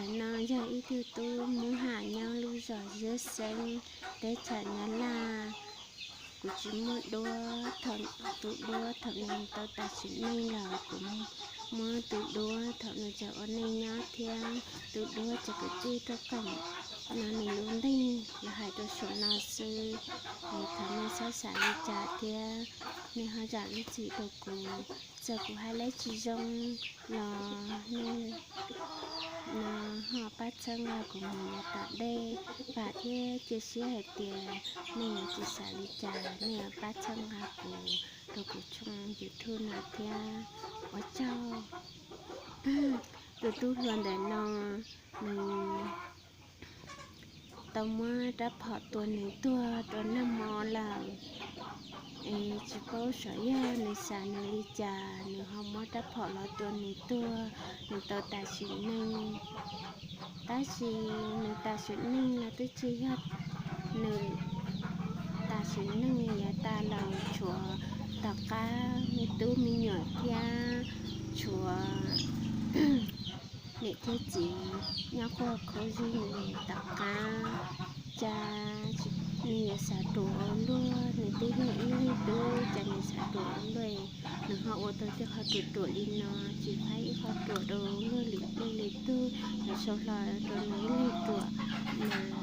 No yog ib tug tub Hmoob Ham nyob lub zos Ziab Xeeb, teb chaws Nyab Laj. Kuv tsis muaj duab, thaum tus duab thaum nws tau tas sim neej lawm, kuv muab tus duab thaum nws tseem ua neej nyob thiab tus duab cov kwv tij tuaj qeem no nws lub nteej los hais rau saum no xwb. Es thov nej txhob xav li cas thiab nej ho zam lub txim rau kuv. Txawm kuv hais leb tsis zoo los nej no ho pab txhawb nqa kuv mus yav tom ntej, vam thiab cia siab hais tias nej yuav tsis xav li cas, nej yuav pab txhawb nqa kuv rau kuv tshooj YouTube no thiab. Ua tsaug. Tus tub hluas ntawm no nws tau muab rab phom tua nws tuag rau nag hmo lawm. Es tsis paub xyov yog nws xav nws li cas nws ho muab rab phom los tua nws tuag, nws tau tas sim neej. Tab sis nws tas sim neej los twb tsis yog nws tas sim neej, yav tas los tshuav tom qab me tub me nyuam thiab tshuav niam thiab txiv nyob quaj khuv zig nws tom qab. Cas nws yuav xav ruam ua luaj, nws twb yog ib leeg tub, cas nws xav ruam ua luaj. Nws ho ua tau tej qhov ruam ruam li no, tsis faib ib qho ruam rau luag lwm leej lwm tug, yog sau hlo rau nws ib leeg ruam mas